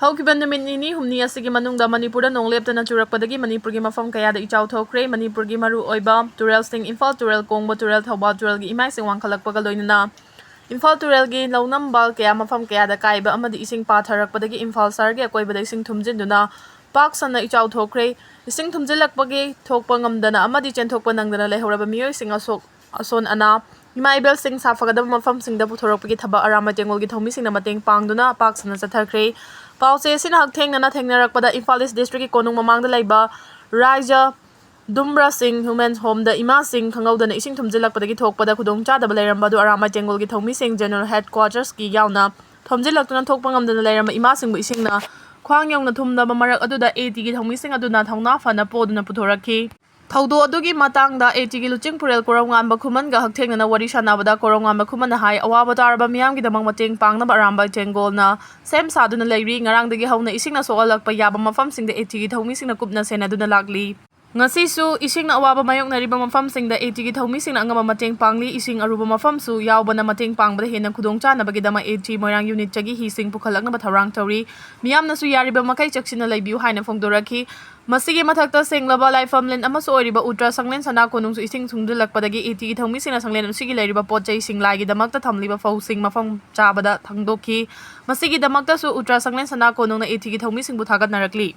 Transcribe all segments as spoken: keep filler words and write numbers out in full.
ꯍꯧꯈꯤꯕ ꯅꯨꯃꯤꯠ ꯅꯤꯅꯤ ꯍꯨꯝꯅꯤ ꯑꯁꯤꯒꯤ ꯃꯅꯨꯡꯗ ꯃꯅꯤꯄꯨꯔꯗ ꯅꯣꯡ ꯂꯦꯞꯇꯅ ꯆꯨꯔꯛꯄꯗꯒꯤ ꯃꯅꯤꯄꯨꯔꯒꯤ ꯃꯐꯝ ꯀꯌꯥꯗ ꯏꯆꯥꯎ ꯊꯣꯛꯈ꯭ꯔꯦ꯫ ꯃꯅꯤꯄꯨꯔꯒꯤ ꯃꯔꯨꯑꯣꯏꯕ ꯇꯨꯔꯦꯜꯁꯤꯡ ꯏꯝꯐꯥꯜ ꯇꯨꯔꯦꯜ, ꯀꯣꯡꯕ ꯇꯨꯔꯦꯜ, ꯊꯧꯕꯥꯜ ꯇꯨꯔꯦꯜꯒꯤ ꯏꯃꯥꯏꯁꯤꯡ ꯋꯥꯡꯈꯠꯂꯛꯄꯒ ꯂꯣꯏꯅꯅ ꯏꯝꯐꯥꯜ ꯇꯨꯔꯦꯜꯒꯤ ꯂꯧꯅꯝꯕ ꯀꯌꯥ ꯃꯐꯝ ꯀꯌꯥꯗ ꯀꯥꯏꯕ ꯑꯃꯗꯤ ꯏꯁꯤꯡ ꯄꯥꯊꯔꯛꯄꯗꯒꯤ ꯏꯝꯐꯥꯜ ꯁꯍꯔꯒꯤ ꯑꯀꯣꯏꯕꯗ ꯏꯁꯤꯡ ꯊꯨꯝꯖꯤꯟꯗꯨꯅ ꯄꯥꯛ ꯁꯟꯅ ꯏꯆꯥꯎ ꯊꯣꯛꯈ꯭ꯔꯦ꯫ ꯏꯁꯤꯡ ꯊꯨꯝꯖꯤꯜꯂꯛꯄꯒꯤ ꯊꯣꯛꯄ ꯉꯝꯗꯅ ꯑꯃꯗꯤ ꯆꯦꯟꯊꯣꯛꯄ ꯅꯪꯗꯅ ꯂꯩꯍꯧꯔꯕ ꯃꯤꯑꯣꯏꯁꯤꯡ ꯑꯁꯣꯛ ꯑꯁꯣꯟ ꯑꯅꯥ, ꯏꯃꯥ ꯏꯕꯦꯜꯁꯤꯡ ꯁꯥꯐꯒꯗꯕ ꯃꯐꯝꯁꯤꯡꯗ ꯄꯨꯊꯣꯔꯛꯄꯒꯤ ꯊꯕꯛ ꯑꯔꯥꯝꯕꯥꯏ ꯇꯦꯡꯒꯣꯜꯒꯤ ꯊꯧꯃꯤꯁꯤꯡꯅ ꯃꯇꯦꯡ ꯄꯥꯡꯗꯨꯅ ꯄꯥꯛ ꯁꯟꯅ ꯆꯠꯊꯈ꯭ꯔꯦ꯫ ꯄꯥꯎꯆꯦ ꯑꯁꯤꯅ ꯍꯛꯊꯦꯡꯅꯅ ꯊꯦꯡꯅꯔꯛꯄꯗ ꯏꯝꯐꯥꯜ ꯏꯁ ꯗꯤꯁꯇ꯭ꯔꯤꯛꯀꯤ ꯀꯣꯅꯨꯡ ꯃꯃꯥꯡꯗ ꯂꯩꯕ ꯔꯥꯏꯖ ꯗꯨꯝꯕ꯭ꯔꯥ ꯁꯤꯡ ꯋꯨꯃꯦꯟꯁ ꯍꯣꯝꯗ ꯏꯃꯥꯁꯤꯡ ꯈꯪꯍꯧꯗꯅ ꯏꯁꯤꯡ ꯊꯨꯝꯖꯤꯜꯂꯛꯄꯗꯒꯤ ꯊꯣꯛꯄꯗ ꯈꯨꯗꯣꯡꯆꯥꯗꯕ ꯂꯩꯔꯝꯕ ꯑꯗꯨ ꯑꯔꯥꯝꯕꯥꯏ ꯇꯦꯡꯒꯣꯜꯒꯤ ꯊꯧꯃꯤꯁꯤꯡ ꯖꯦꯅꯔꯦꯜ ꯍꯦꯗ ꯀ꯭ꯋꯥꯔꯇꯔꯁꯀꯤ ꯌꯥꯎꯅ ꯊꯣꯝꯖꯤꯜꯂꯛꯇꯨꯅ ꯊꯣꯛꯄ ꯉꯝꯗꯅ ꯂꯩꯔꯝꯕ ꯏꯃꯥꯁꯤꯡꯕꯨ ꯏꯁꯤꯡꯅ ꯈ꯭ꯋꯥꯡ ꯌꯧꯅ ꯊꯨꯝꯂꯕ ꯃꯔꯛ ꯑꯗꯨꯗ ꯑꯦ ꯇꯤꯒꯤ ꯊꯧꯃꯤꯁꯤꯡ ꯑꯗꯨꯅ ꯊꯧꯅꯥ ꯐꯅ ꯄꯣꯗꯨꯅ ꯄꯨꯊꯣꯔꯛꯈꯤ꯫ ꯊꯧꯗꯣꯛ ꯑꯗꯨꯒꯤ ꯃꯇꯥꯡꯗ ꯑꯦ ꯇꯤꯒꯤ ꯂꯨꯆꯤꯡ ꯄꯨꯔꯦꯜ ꯀꯣꯔꯧꯉꯥꯟꯕ ꯈꯨꯃꯟꯒ ꯍꯛꯊꯦꯡꯅꯅ ꯋꯥꯔꯤ ꯁꯥꯟꯅꯕꯗ ꯀꯣꯔꯧꯉꯥꯟꯕ ꯈꯨꯃꯟꯅ ꯍꯥꯏ, ꯑꯋꯥꯕ ꯇꯥꯔꯕ ꯃꯤꯌꯥꯝꯒꯤꯗꯃꯛ ꯃꯇꯦꯡ ꯄꯥꯡꯅꯕ ꯑꯔꯥꯝꯕꯥꯏ ꯇꯦꯡꯒꯣꯜꯅ ꯁꯦꯝ ꯁꯥꯗꯨꯅ ꯂꯩꯔꯤ꯫ ꯉꯔꯥꯡꯗꯒꯤ ꯍꯧꯅ ꯏꯁꯤꯡꯅ ꯁꯣꯛꯍꯜꯂꯛꯄ ꯌꯥꯕ ꯃꯐꯝꯁꯤꯡꯗ ꯑꯦ ꯇꯤꯒꯤ ꯊꯧꯃꯤꯁꯤꯡꯅ ꯀꯨꯞꯅ ꯁꯦꯟꯅꯗꯨꯅ ꯂꯥꯛꯂꯤ꯫ ꯉꯁꯤꯁꯨ ꯏꯁꯤꯡꯅ ꯑꯋꯥꯕ ꯃꯥꯌꯣꯛꯅꯔꯤꯕ ꯃꯐꯝꯁꯤꯡꯗ ꯑꯦ ꯇꯤꯒꯤ ꯊꯧꯃꯤꯁꯤꯡꯅ ꯑꯉꯝꯕ ꯃꯇꯦꯡ ꯄꯥꯡꯂꯤ꯫ ꯏꯁꯤꯡ ꯑꯔꯨꯕ ꯃꯐꯝꯁꯨ ꯌꯥꯎꯕꯅ ꯃꯇꯦꯡ ꯄꯥꯡꯕꯗ ꯍꯦꯟꯅ ꯈꯨꯗꯣꯡꯆꯥꯅꯕꯒꯤꯗꯃꯛ ꯑꯦ ꯇꯤ ꯃꯣꯏꯔꯥꯡ ꯌꯨꯅꯤꯠꯇꯒꯤ ꯍꯤꯁꯤꯡ ꯄꯨꯈꯠꯂꯛꯅꯕ ꯊꯧꯔꯥꯡ ꯇꯧꯔꯤ꯫ ꯃꯤꯌꯥꯝꯅꯁꯨ ꯌꯥꯔꯤꯕ ꯃꯈꯩ ꯆꯦꯛꯁꯤꯟꯅ ꯂꯩꯕꯤꯌꯨ ꯍꯥꯏꯅ ꯐꯣꯡꯗꯣꯔꯛꯈꯤ꯫ ꯃꯁꯤꯒꯤ ꯃꯊꯛꯇ ꯁꯦꯡꯂꯕ ꯂꯥꯏꯐꯝꯂꯦꯟ ꯑꯃꯁꯨ ꯑꯣꯏꯔꯤꯕ ꯎꯇ꯭ꯔꯥ ꯁꯪꯂꯦꯟ ꯁꯅꯥ ꯀꯣꯅꯨꯡꯁꯨ ꯏꯁꯤꯡ ꯊꯨꯝꯖꯤꯜꯂꯛꯄꯗꯒꯤ ꯏ ꯇꯤꯒꯤ ꯊꯧꯃꯤꯁꯤꯡꯅ ꯁꯪꯂꯦꯟ ꯑꯁꯤꯒꯤ ꯂꯩꯔꯤꯕ ꯄꯣꯠ ꯆꯩꯁꯤꯡ ꯂꯥꯏꯒꯤꯗꯃꯛꯇ ꯊꯝꯂꯤꯕ ꯐꯧꯁꯤꯡ ꯃꯐꯝ ꯆꯥꯕꯗ ꯊꯥꯡꯗꯣꯛꯈꯤ꯫ ꯃꯁꯤꯒꯤꯗꯃꯛꯇꯁꯨ ꯎꯇ꯭ꯔꯥ ꯁꯪꯂꯦꯟ ꯁꯅꯥ ꯀꯣꯅꯨꯡꯅ ꯏ ꯇꯤꯒꯤ ꯊꯧꯃꯤꯁꯤꯡꯕꯨ ꯊꯥꯒꯠꯅꯔꯛꯂꯤ꯫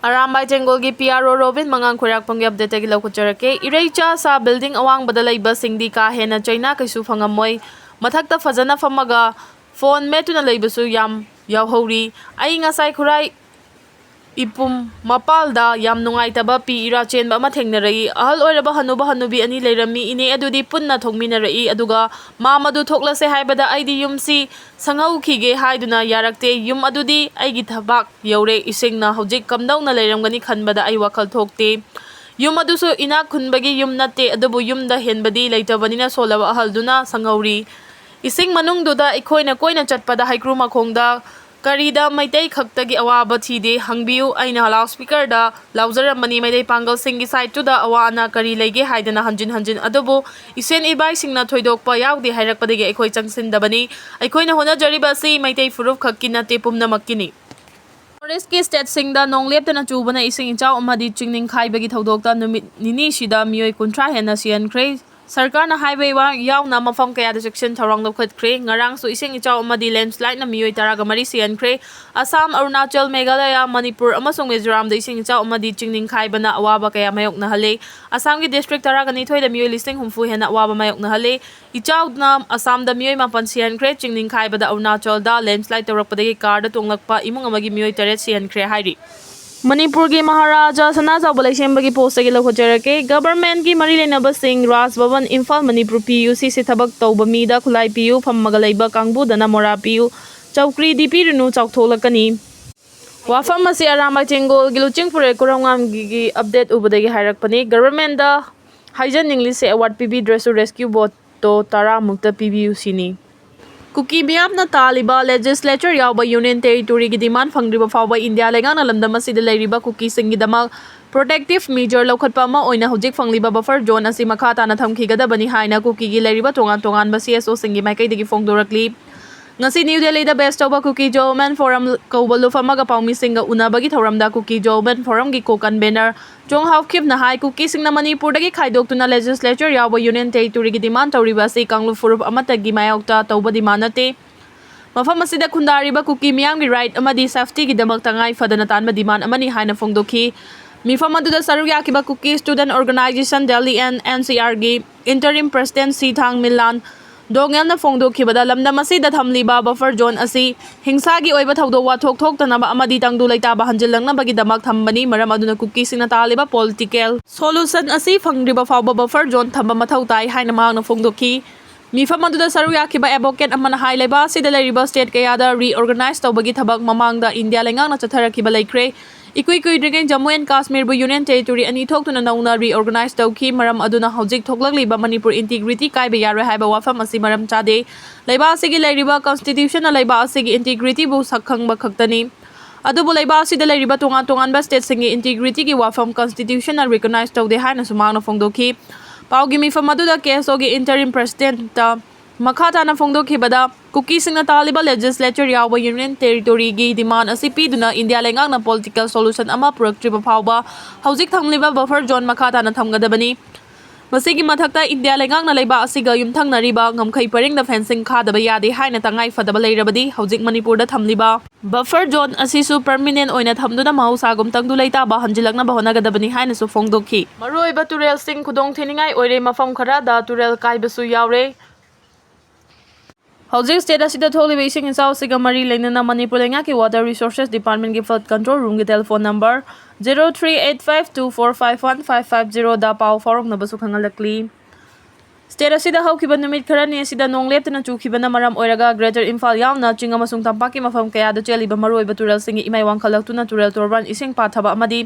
ꯑꯔꯥꯝꯕꯥꯏ ꯇꯦꯡꯒꯣꯜꯒꯤ ꯄꯤ ꯑꯥꯔ ꯑꯣ ꯔꯣꯕꯤꯟ ꯃꯉꯥꯡ ꯈꯣꯏꯔꯥꯛꯄꯝꯒꯤ ꯑꯞꯗꯦꯠꯇꯒꯤ ꯂꯧꯈꯠꯆꯔꯛꯀꯦ꯫ ꯏꯔꯩꯆꯥ ꯁꯥ ꯕꯤꯜꯗꯤꯡ ꯑꯋꯥꯡꯕꯗ ꯂꯩꯕꯁꯤꯡꯗꯤ ꯀꯥ ꯍꯦꯟꯅ ꯆꯩꯅꯥ ꯀꯩꯁꯨ ꯐꯪꯉꯝꯃꯣꯏ꯫ ꯃꯊꯛꯇ ꯐꯖꯅ ꯐꯝꯃꯒ ꯐꯣꯟ ꯃꯦꯠꯇꯨꯅ ꯂꯩꯕꯁꯨ ꯌꯥꯝ ꯌꯥꯎꯍꯧꯔꯤ꯫ ꯑꯩ ꯉꯁꯥꯏ ꯈꯨꯔꯥꯏ ꯏꯄꯨꯝ ꯃꯄꯥꯜꯗ ꯌꯥꯝ ꯅꯨꯡꯉꯥꯏꯇꯕ ꯄꯤ ꯏꯔꯥ ꯆꯦꯟꯕ ꯑꯃ ꯊꯦꯡꯅꯔꯛꯏ꯫ ꯑꯍꯜ ꯑꯣꯏꯔꯕ ꯍꯅꯨꯕ ꯍꯅꯨꯕꯤ ꯑꯅꯤ ꯂꯩꯔꯝꯃꯤ꯫ ꯏꯅꯦ ꯑꯗꯨꯗꯤ ꯄꯨꯟꯅ ꯊꯣꯛꯃꯤꯟꯅꯔꯛꯏ꯫ ꯑꯗꯨꯒ ꯃꯥ ꯃꯗꯨ ꯊꯣꯛꯂꯁꯦ ꯍꯥꯏꯕꯗ ꯑꯩꯗꯤ ꯌꯨꯝꯁꯤ ꯁꯪꯍꯧꯈꯤꯒꯦ ꯍꯥꯏꯗꯨꯅ ꯌꯥꯔꯛꯇꯦ꯫ ꯌꯨꯝ ꯑꯗꯨꯗꯤ ꯑꯩꯒꯤ ꯊꯕꯥꯛ ꯌꯧꯔꯦ꯫ ꯏꯁꯤꯡꯅ ꯍꯧꯖꯤꯛ ꯀꯝꯗꯧꯅ ꯂꯩꯔꯝꯒꯅꯤ ꯈꯟꯕꯗ ꯑꯩ ꯋꯥꯈꯜ ꯊꯣꯛꯇꯦ꯫ ꯌꯨꯝ ꯑꯗꯨꯁꯨ ꯏꯅꯥꯛ ꯈꯨꯟꯕꯒꯤ ꯌꯨꯝ ꯅꯠꯇꯦ, ꯑꯗꯨꯕꯨ ꯌꯨꯝꯗ ꯍꯦꯟꯕꯗꯤ ꯂꯩꯇꯕꯅꯤꯅ ꯁꯣꯜꯂꯕ ꯑꯍꯜꯗꯨꯅ ꯁꯪꯍꯧꯔꯤ꯫ ꯏꯁꯤꯡ ꯃꯅꯨꯡꯗꯨꯗ ꯑꯩꯈꯣꯏꯅ ꯀꯣꯏꯅ ꯆꯠꯄꯗ ꯍꯩꯀ꯭ꯔꯨ ꯃꯈꯣꯡꯗ ꯀꯔꯤꯗ ꯃꯩꯇꯩ ꯈꯛꯇꯒꯤ ꯑꯋꯥꯕ ꯊꯤꯗꯦ ꯍꯪꯕꯤꯌꯨ? ꯑꯩꯅ ꯂꯥꯎꯠ ꯁ꯭ꯄꯤꯀꯔꯗ ꯂꯥꯎꯖꯔꯝꯕꯅꯤ꯫ ꯃꯩꯇꯩ ꯄꯥꯡꯒꯜꯁꯤꯡꯒꯤ ꯁꯥꯏꯠꯇꯨꯗ ꯑꯋꯥ ꯑꯅꯥ ꯀꯔꯤ ꯂꯩꯒꯦ ꯍꯥꯏꯗꯅ ꯍꯟꯖꯤꯟ ꯍꯟꯖꯤꯟ, ꯑꯗꯨꯕꯨ ꯏꯁꯦꯟ ꯏꯕꯥꯏꯁꯤꯡꯅ ꯊꯣꯏꯗꯣꯛꯄ ꯌꯥꯎꯗꯦ ꯍꯥꯏꯔꯛꯄꯗꯒꯤ ꯑꯩꯈꯣꯏ ꯆꯪꯁꯤꯟꯗꯕꯅꯤ꯫ ꯑꯩꯈꯣꯏꯅ ꯍꯣꯠꯅꯖꯔꯤꯕ ꯑꯁꯤ ꯃꯩꯇꯩ ꯐꯨꯔꯨꯞ ꯈꯛꯀꯤ ꯅꯠꯇꯦ, ꯄꯨꯝꯅꯃꯛꯀꯤꯅꯤ꯫ ꯏꯁꯀꯤ ꯁ꯭ꯇꯦꯠꯁꯤꯡꯗ ꯅꯣꯡ ꯂꯦꯞꯇꯅ ꯆꯨꯕꯅ ꯏꯁꯤꯡ ꯏꯆꯥꯎ ꯑꯃꯗꯤ ꯆꯤꯡ ꯅꯤꯡꯈꯥꯏꯕꯒꯤ ꯊꯧꯗꯣꯛꯇ ꯅꯨꯃꯤꯠ ꯅꯤꯅꯤꯁꯤꯗ ꯃꯤꯑꯣꯏ ꯀꯨꯟꯊ꯭ꯔꯥ ꯍꯦꯟꯅ ꯁꯤꯍꯟꯈ꯭ꯔꯦ꯫ ꯁꯔꯀꯥꯔꯅ ꯍꯥꯏꯕ ꯌꯥꯎꯅ ꯃꯐꯝ ꯀꯌꯥꯗ ꯆꯦꯛꯁꯤꯟ ꯊꯧꯔꯥꯡ ꯂꯧꯈꯠꯈ꯭ꯔꯦ꯫ ꯉꯔꯥꯡꯁꯨ ꯏꯁꯤꯡ ꯏꯆꯥꯎ ꯑꯃꯗꯤ ꯂꯦꯟꯁ꯭ꯂꯥꯏꯗꯅ ꯃꯤꯑꯣꯏ ꯇꯔꯥꯒ ꯃꯔꯤ ꯁꯤꯍꯟꯈ꯭ꯔꯦ꯫ ꯑꯁꯥꯝ, ꯑꯔꯨꯅꯥꯆꯜ, ꯃꯦꯘꯥꯂꯌꯥ, ꯃꯅꯤꯄꯨꯔ ꯑꯃꯁꯨꯡ ꯃꯤꯖꯣꯔꯥꯝꯗ ꯏꯁꯤꯡ ꯏꯆꯥꯎ ꯑꯃꯗꯤ ꯆꯤꯡ ꯅꯤꯡꯈꯥꯏꯕꯅ ꯑꯋꯥꯕ ꯀꯌꯥ ꯃꯥꯌꯣꯛꯅꯍꯜꯂꯦ꯫ ꯑꯁꯥꯝꯒꯤ ꯗꯤꯁꯇ꯭ꯔꯤꯛ ꯇꯔꯥꯒ ꯅꯤꯊꯣꯏꯗ ꯃꯤꯑꯣꯏ ꯂꯤꯁꯤꯡ ꯍꯨꯝꯐꯨ ꯍꯦꯟꯅ ꯑꯋꯥꯕ ꯃꯥꯌꯣꯛꯅꯍꯜꯂꯦ꯫ ꯏꯆꯥꯎꯅ ꯑꯁꯥꯝꯗ ꯃꯤꯑꯣꯏ ꯃꯥꯄꯟ ꯁꯤꯍꯟꯈ꯭ꯔꯦ꯫ ꯆꯤꯡ ꯅꯤꯡꯈꯥꯏꯕꯗ ꯑꯔꯨꯅꯥꯆꯜꯗ ꯂꯦꯟꯁ꯭ꯂꯥꯏꯗ ꯇꯧꯔꯛꯄꯗꯒꯤ ꯀꯥꯔꯗ ꯇꯣꯡꯂꯛꯄ ꯏꯃꯨꯡ ꯑꯃꯒꯤ ꯃꯤꯑꯣꯏ ꯇꯔꯦꯠ ꯁꯤꯍꯟꯈ꯭ꯔꯦ ꯍꯥꯏꯔꯤ꯫ ꯃꯅꯤꯄꯨꯔꯒꯤ ꯃꯍꯥꯔꯥꯖꯥ ꯁꯅꯥꯖꯥꯎꯕ ꯂꯩꯁꯦꯝꯕꯒꯤ ꯄꯣꯁꯇꯒꯤ ꯂꯧꯈꯠꯆꯔꯛꯀꯦ꯫ ꯒꯕꯔꯃꯦꯟꯒꯤ ꯃꯔꯤ ꯂꯩꯅꯕꯁꯤꯡ, ꯔꯥꯖ ꯚꯕꯟ, ꯏꯝꯐꯥꯜ, ꯃꯅꯤꯄꯨꯔ ꯄꯤ ꯌꯨ ꯁꯤꯁꯤ ꯊꯕꯛ ꯇꯧꯕ ꯃꯤꯗ ꯈꯨꯠꯂꯥꯏ ꯄꯤꯌꯨ, ꯐꯝꯃꯒ ꯂꯩꯕ ꯀꯥꯡꯕꯨꯗꯅ ꯃꯣꯔꯥ ꯄꯤꯌꯨ, ꯆꯧꯀ꯭ꯔꯤꯗꯤ ꯄꯤꯔꯨꯅꯨ, ꯆꯥꯎꯊꯣꯛꯂꯛꯀꯅꯤ꯫ ꯋꯥꯐꯝ ꯑꯁꯤ ꯑꯔꯥꯝꯕꯥꯏ ꯆꯦꯡꯒꯣꯜꯒꯤ ꯂꯨꯆꯤꯡꯄꯨꯔꯦꯜ ꯀꯣꯔꯧꯉꯥꯝꯒꯤ ꯑꯞꯗꯦꯠ ꯎꯕꯗꯒꯤ ꯍꯥꯏꯔꯛꯄꯅꯤ꯫ ꯒꯕꯔꯃꯦꯟꯗ ꯍꯥꯏꯖꯅꯤꯡꯂꯤꯁꯦ ꯑꯦꯋꯥꯔꯗ ꯄꯤꯕꯤꯗ꯭ꯔꯁꯨ ꯔꯦꯁꯀ꯭ꯌꯨ ꯕꯣꯠꯇꯣ ꯇꯔꯥꯃꯨꯛꯇ ꯄꯤꯕꯤꯌꯨ ꯁꯤꯅꯤ꯫ ꯀꯨꯀꯤ ꯃꯤꯌꯥꯝꯅ ꯇꯥꯜꯂꯤꯕ ꯂꯦꯖꯤꯁꯂꯦꯆꯔ ꯌꯥꯎꯕ ꯌꯨꯅꯤꯌꯟ ꯇꯦꯔꯤꯇꯣꯔꯤꯒꯤ ꯗꯤꯃꯥꯟ ꯐꯪꯗ꯭ꯔꯤꯕ ꯐꯥꯎꯕ ꯏꯟꯗꯤꯌꯥ ꯂꯩꯉꯥꯛꯅ ꯂꯝꯗꯝ ꯑꯁꯤꯗ ꯂꯩꯔꯤꯕ ꯀꯨꯀꯤꯁꯤꯡꯒꯤꯗꯃꯛ ꯄ꯭ꯔꯣꯇꯦꯛꯇꯤꯚ ꯃꯤꯖꯔ ꯂꯧꯈꯠꯄ ꯑꯃ ꯑꯣꯏꯅ ꯍꯧꯖꯤꯛ ꯐꯪꯂꯤꯕ ꯕꯐꯔ ꯖꯣꯟ ꯑꯁꯤ ꯃꯈꯥ ꯇꯥꯅ ꯊꯝꯈꯤꯒꯗꯕꯅꯤ ꯍꯥꯏꯅ ꯀꯨꯀꯤꯒꯤ ꯂꯩꯔꯤꯕ ꯇꯣꯉꯥꯟ ꯇꯣꯉꯥꯟꯕ ꯁꯤ ꯑꯦꯁ ꯑꯣꯁꯤꯡꯒꯤ ꯃꯥꯏꯀꯩꯗꯒꯤ ꯐꯣꯡꯗꯣꯔꯛꯂꯤ꯫ ꯉꯁꯤ ꯅ꯭ꯌꯨ ꯗꯦꯜꯂꯤꯗ ꯕꯦꯁ ꯇꯧꯕ ꯀꯨꯀꯤ ꯖꯣ ꯋꯨꯃꯦꯟ ꯐꯣꯔꯝ ꯀꯧꯕ ꯂꯨꯞ ꯑꯃꯒ ꯄꯥꯎꯃꯤꯁꯤꯡꯒ ꯎꯅꯕꯒꯤ ꯊꯧꯔꯝꯗ ꯀꯨꯀꯤ ꯖꯣ ꯋꯨꯃꯦꯟ ꯐꯣꯔꯝꯒꯤ ꯀꯣ ꯀꯟꯚꯦꯅꯔ ꯆꯣꯡ ꯍꯥꯎꯈꯤꯞꯅ ꯍꯥꯏ, ꯀꯨꯀꯤꯁꯤꯡꯅ ꯃꯅꯤꯄꯨꯔꯗꯒꯤ ꯈꯥꯏꯗꯣꯛꯇꯨꯅ ꯂꯦꯖꯤꯁꯂꯦꯆꯔ ꯌꯥꯎꯕ ꯌꯨꯅꯤꯌꯟ ꯇꯦꯔꯤꯇꯣꯔꯤꯒꯤ ꯗꯤꯃꯥꯟ ꯇꯧꯔꯤꯕ ꯑꯁꯤ ꯀꯥꯡꯂꯨꯞ ꯐꯨꯔꯨꯞ ꯑꯃꯠꯇꯒꯤ ꯃꯥꯌꯣꯛꯇ ꯇꯧꯕ ꯗꯤꯃꯥꯟ ꯅꯠꯇꯦ꯫ ꯃꯐꯝ ꯑꯁꯤꯗ ꯈꯨꯟꯗꯥꯔꯤꯕ ꯀꯨꯀꯤ ꯃꯤꯌꯥꯝꯒꯤ ꯔꯥꯏꯠ ꯑꯃꯗꯤ ꯁꯦꯐꯇꯤꯒꯤꯗꯃꯛ ꯇꯉꯥꯏ ꯐꯗꯅ ꯇꯥꯟꯕ ꯗꯤꯃꯥꯟ ꯑꯃꯅꯤ ꯍꯥꯏꯅ ꯐꯣꯡꯗꯣꯛꯈꯤ꯫ ꯃꯤꯐꯝ ꯑꯗꯨꯗ ꯁꯔꯨꯛ ꯌꯥꯈꯤꯕ Kuki student organization Delhi N N C ꯑꯥꯔꯒꯤ ꯏꯟꯇꯔꯤꯝ ꯄ꯭ꯔꯦꯁꯤꯗꯦꯟꯠ ꯁꯤ ꯊꯥꯡꯃꯤꯜꯂꯥꯟ ꯗꯣꯉꯦꯜꯅ ꯐꯣꯡꯗꯣꯛꯈꯤꯕꯗ, ꯂꯝꯗꯝ ꯑꯁꯤꯗ ꯊꯝꯂꯤꯕ ꯕꯐꯔ ꯖꯣꯟ ꯑꯁꯤ ꯍꯤꯡꯁꯥꯒꯤ ꯑꯣꯏꯕ ꯊꯧꯗꯣꯛ ꯋꯥꯊꯣꯛ ꯊꯣꯛꯇꯅꯕ ꯑꯃꯗꯤ ꯇꯪꯗꯨ ꯂꯩꯇꯥꯕ ꯍꯟꯖꯤꯜꯂꯛꯅꯕꯒꯤꯗꯃꯛ ꯊꯝꯕꯅꯤ, ꯃꯔꯝ ꯑꯗꯨꯅ ꯀꯨꯀꯤꯁꯤꯡꯅ ꯇꯥꯜꯂꯤꯕ ꯄꯣꯂꯤꯇꯤꯀꯦꯜ ꯁꯣꯂꯨꯁꯟ ꯑꯁꯤ ꯐꯪꯗ꯭ꯔꯤꯕ ꯐꯥꯎꯕ ꯕꯐꯔ ꯖꯣꯟ ꯊꯝꯕ ꯃꯊꯧ ꯇꯥꯏ ꯍꯥꯏꯅ ꯃꯍꯥꯛꯅ ꯐꯣꯡꯗꯣꯛꯈꯤ꯫ ꯃꯤꯐꯝ ꯑꯗꯨꯗ ꯁꯔꯨꯛ ꯌꯥꯈꯤꯕ ꯑꯦꯗꯚꯣꯀꯦꯠ ꯑꯃꯅ ꯍꯥꯏ, ꯂꯩꯕꯥꯛ ꯑꯁꯤꯗ ꯂꯩꯔꯤꯕ ꯁ꯭ꯇꯦꯠ ꯀꯌꯥꯗ ꯔꯤꯑꯣꯔꯒꯅꯥꯏꯖ ꯇꯧꯕꯒꯤ ꯊꯕꯛ ꯃꯃꯥꯡꯗ ꯏꯟꯗꯤꯌꯥ ꯂꯩꯉꯥꯛꯅ ꯆꯠꯊꯔꯛꯈꯤꯕ ꯂꯩꯈ꯭ꯔꯦ꯫ ꯏꯀꯨꯏ ꯀꯨꯏꯗ꯭ꯔꯤꯉꯩ ꯖꯝꯃꯨ ꯑꯦꯟ ꯀꯥꯁꯃꯤꯔꯕꯨ ꯌꯨꯅꯤꯌꯟ ꯇꯦꯔꯤꯇꯣꯔꯤ ꯑꯅꯤ ꯊꯣꯛꯇꯨꯅ ꯅꯧꯅ ꯔꯤꯑꯣꯔꯒꯅꯥꯏꯖ ꯇꯧꯈꯤ꯫ ꯃꯔꯝ ꯑꯗꯨꯅ ꯍꯧꯖꯤꯛ ꯊꯣꯛꯂꯛꯂꯤꯕ ꯃꯅꯤꯄꯨꯔ ꯏꯟꯇꯤꯒ꯭ꯔꯤꯇꯤ ꯀꯥꯏꯕ ꯌꯥꯔꯣꯏ ꯍꯥꯏꯕ ꯋꯥꯐꯝ ꯑꯁꯤ ꯃꯔꯝ ꯆꯥꯗꯦ꯫ ꯂꯩꯕꯥꯛ ꯑꯁꯤꯒꯤ ꯂꯩꯔꯤꯕ ꯀꯟꯁꯇꯤꯇ꯭ꯌꯨꯁꯟꯅ ꯂꯩꯕꯥꯛ ꯑꯁꯤꯒꯤ ꯏꯟꯇꯤꯒ꯭ꯔꯤꯇꯤꯕꯨ ꯁꯛꯈꯪꯕ ꯈꯛꯇꯅꯤ꯫ ꯑꯗꯨꯕꯨ ꯂꯩꯕꯥꯛ ꯑꯁꯤꯗ ꯂꯩꯔꯤꯕ ꯇꯣꯉꯥꯟ ꯇꯣꯉꯥꯟꯕ ꯁ꯭ꯇꯦꯠꯁꯤꯡꯒꯤ ꯏꯟꯇꯤꯒ꯭ꯔꯤꯇꯤꯒꯤ ꯋꯥꯐꯝ ꯀꯟꯁꯇꯤꯇ꯭ꯌꯨꯁꯟꯅ ꯔꯤꯀꯣꯒꯅꯥꯏꯖ ꯇꯧꯗꯦ ꯍꯥꯏꯅꯁꯨ ꯃꯍꯥꯛꯅ ꯐꯣꯡꯗꯣꯛꯈꯤ꯫ ꯄꯥꯎꯒꯤ ꯃꯤꯐꯝ ꯑꯗꯨꯗ ꯀꯦ ꯑꯦꯁ ꯑꯣꯒꯤ ꯏꯟꯇꯔꯤꯝ ꯄ꯭ꯔꯦꯁꯤꯗꯦꯟꯠꯇ ꯃꯈꯥ ꯇꯥꯅ ꯐꯣꯡꯗꯣꯛꯈꯤꯕꯗ, ꯀꯨꯀꯤꯁꯤꯡꯅ ꯇꯥꯜꯂꯤꯕ ꯂꯦꯖꯤꯁꯂꯦꯆꯔ ꯌꯥꯎꯕ ꯌꯨꯅꯤꯌꯟ ꯇꯦꯔꯤꯇꯣꯔꯤꯒꯤ ꯗꯤꯃꯥꯟ ꯑꯁꯤ ꯄꯤꯗꯨꯅ ꯏꯟꯗꯤꯌꯥ ꯂꯩꯉꯥꯛꯅ ꯄꯣꯂꯤꯇꯤꯀꯦꯜ ꯁꯣꯂꯨꯁꯟ ꯑꯃ ꯄꯨꯔꯛꯇ꯭ꯔꯤꯕ ꯐꯥꯎꯕ ꯍꯧꯖꯤꯛ ꯊꯝꯂꯤꯕ ꯕꯐꯔ ꯖꯣꯟ ꯃꯈꯥ ꯇꯥꯅ ꯊꯝꯒꯗꯕꯅꯤ꯫ ꯃꯁꯤꯒꯤ ꯃꯊꯛꯇ, ꯏꯟꯗꯤꯌꯥ ꯂꯩꯉꯥꯛꯅ ꯂꯩꯕꯥꯛ ꯑꯁꯤꯒ ꯌꯨꯝꯊꯪꯅꯔꯤꯕ ꯉꯝꯈꯩ ꯄꯔꯤꯡꯗ ꯐꯦꯟꯁꯤꯡ ꯈꯥꯗꯕ ꯌꯥꯗꯦ ꯍꯥꯏꯅ ꯇꯉꯥꯏ ꯐꯗꯕ ꯂꯩꯔꯕꯗꯤ, ꯍꯧꯖꯤꯛ ꯃꯅꯤꯄꯨꯔꯗ ꯊꯝꯂꯤꯕ ꯕꯐꯔ ꯖꯣꯟ ꯑꯁꯤꯁꯨ ꯄꯔꯃꯤꯅꯦꯟ ꯑꯣꯏꯅ ꯊꯝꯗꯨꯅ ꯃꯍꯧꯁꯥꯒꯨꯝ ꯇꯪꯗꯨ ꯂꯩꯇꯥꯕ ꯍꯟꯖꯤꯜꯂꯛꯅꯕ ꯍꯣꯠꯅꯒꯗꯕꯅꯤ ꯍꯥꯏꯅꯁꯨ ꯐꯣꯡꯗꯣꯛꯈꯤ꯫ ꯃꯔꯨꯑꯣꯏꯕ ꯇꯨꯔꯦꯜꯁꯤꯡ ꯈꯨꯗꯣꯡ ꯊꯤꯅꯤꯡꯉꯥꯏ ꯑꯣꯏꯔꯦ, ꯃꯐꯝ ꯈꯔꯗ ꯇꯨꯔꯦꯜ ꯀꯥꯏꯕꯁꯨ ꯌꯥꯎꯔꯦ꯫ ꯍꯧꯖꯤꯛ ꯁ꯭ꯇꯦꯠ ꯑꯁꯤꯗ ꯊꯣꯛꯂꯤꯕ ꯏꯁꯤꯡ ꯏꯆꯥꯎ ꯑꯁꯤꯒ ꯃꯔꯤ ꯂꯩꯅꯅ ꯃꯅꯤꯄꯨꯔ ꯂꯩꯉꯥꯛꯀꯤ ꯋꯥꯇꯔ ꯔꯤꯁꯣꯔꯁꯦꯁ ꯗꯤꯄꯥꯔꯠꯃꯦꯟꯒꯤ ꯐ꯭ꯂꯗ ꯀꯟꯇ꯭ꯔꯣꯜ ꯔꯨꯝꯒꯤ telephone number zero three eight five two four five one five five zero ꯗ ꯄꯥꯎ ꯐꯥꯎꯔꯛꯅꯕꯁꯨ ꯈꯪꯍꯜꯂꯛꯂꯤ꯫ ꯁ꯭ꯇꯦꯠ ꯑꯁꯤꯗ ꯍꯧꯈꯤꯕ ꯅꯨꯃꯤꯠ ꯈꯔꯅꯤ ꯑꯁꯤꯗ ꯅꯣꯡ ꯂꯦꯞꯇꯅ ꯆꯨꯈꯤꯕꯅ ꯃꯔꯝ ꯑꯣꯏꯔꯒ ꯒ꯭ꯔꯦꯇꯔ ꯏꯝꯐꯥꯜ ꯌꯥꯎꯅ ꯆꯤꯡ ꯑꯃꯁꯨꯡ ꯇꯝꯄꯥꯛꯀꯤ ꯃꯐꯝ ꯀꯌꯥꯗ ꯆꯦꯜꯂꯤꯕ ꯃꯔꯨꯑꯣꯏꯕ ꯇꯨꯔꯦꯜꯁꯤꯡꯒꯤ ꯏꯃꯥꯏ ꯋꯥꯡꯈꯠꯂꯛꯇꯨꯅ ꯇꯨꯔꯦꯜ ꯇꯣꯔꯕꯥꯟ ꯏꯁꯤꯡ ꯄꯥꯊꯕ ꯑꯃꯗꯤ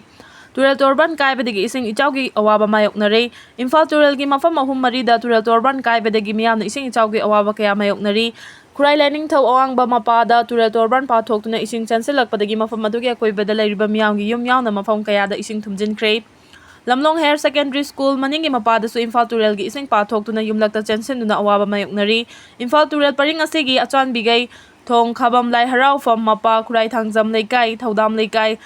ꯇꯨꯔꯦꯜ ꯇꯣꯔꯕꯥꯟ ꯀꯥꯏꯕꯗꯒꯤ ꯏꯁꯤꯡ ꯏꯆꯥꯎꯒꯤ ꯑꯋꯥꯕ ꯃꯥꯌꯣꯛꯅꯔꯦ꯫ ꯏꯝꯐꯥꯜ ꯇꯨꯔꯦꯜꯒꯤ ꯃꯐꯝ ꯑꯍꯨꯝ ꯃꯔꯤꯗ ꯇꯨꯔꯦꯜ ꯇꯣꯔꯕꯥꯟ ꯀꯥꯏꯕꯗꯒꯤ ꯃꯤꯌꯥꯝꯅ ꯏꯁꯤꯡ ꯏꯆꯥꯎꯒꯤ ꯑꯋꯥꯕ ꯀꯌꯥ ꯃꯥꯌꯣꯛꯅꯔꯤ꯫ ꯈꯨꯔꯥꯏ ꯂꯥꯏꯅꯤꯡꯊꯧ ꯑꯋꯥꯡꯕ ꯃꯄꯥꯗ ꯇꯨꯔꯦꯜ ꯇꯣꯔꯕꯥꯟ ꯄꯥꯊꯣꯛꯇꯨꯅ ꯏꯁꯤꯡ ꯆꯦꯟꯁꯤꯜꯂꯛꯄꯗꯒꯤ ꯃꯐꯝ ꯑꯗꯨꯒꯤ ꯑꯀꯣꯏꯕꯗ ꯂꯩꯔꯤꯕ ꯃꯤꯌꯥꯝꯒꯤ ꯌꯨꯝ ꯌꯥꯎꯅ ꯃꯐꯝ ꯀꯌꯥꯗ ꯏꯁꯤꯡ ꯊꯨꯝꯖꯤꯟꯈ꯭ꯔꯦ꯫ ꯂꯝꯂꯣꯡ ꯍꯥꯌꯔ ꯁꯦꯀꯦꯟꯗꯔꯤ ꯁ꯭ꯀꯨꯜ ꯃꯅꯤꯡꯒꯤ ꯃꯄꯥꯗꯁꯨ ꯏꯝꯐꯥꯜ ꯇꯨꯔꯦꯜꯒꯤ ꯏꯁꯤꯡ ꯄꯥꯊꯣꯛꯇꯨꯅ ꯌꯨꯝꯂꯛꯇ ꯆꯦꯟꯁꯤꯟꯗꯨꯅ ꯑꯋꯥꯕ ꯃꯥꯌꯣꯛꯅꯔꯤ꯫ ꯏꯝꯐꯥꯜ ꯇꯨꯔꯦꯜ ꯄꯔꯤꯡ ꯑꯁꯤꯒꯤ ꯑꯆꯥꯟꯕꯤꯒꯩ ꯊꯣꯡ, ꯈꯥꯕꯝ ꯂꯥꯏ ꯍꯔꯥꯎꯐꯝ ꯃꯄꯥ, ꯈꯨꯔꯥꯏ ꯊꯥꯡꯖꯝ ꯂꯩꯀꯥꯏ, ꯊꯧꯗꯥꯝ ꯂꯩꯀꯥꯏ,